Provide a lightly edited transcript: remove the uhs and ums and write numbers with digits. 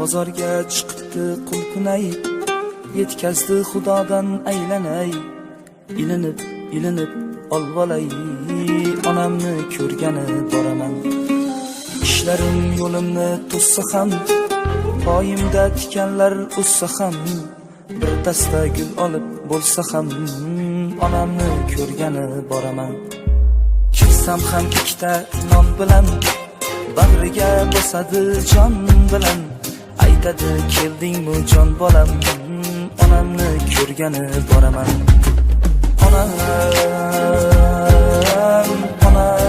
Bozorga chiqibdi qulpinay, yetkazdi xudodan aylanay. Ilinib ilinib olvolay, onamni ko'rgani boraman. Ishlarim yo'limni to'ssa ham, poyimda tikanlar o'ssa ham, bir dasta gul olib bo'lsa ham, onamni ko'rgani boraman. Kirsam ham ikkita non bilan, bag'riga bosadi jon bilan. Aytadi: "Keldingmi, jon bolam?" Onamni ko'rgani boraman. Onam, onam.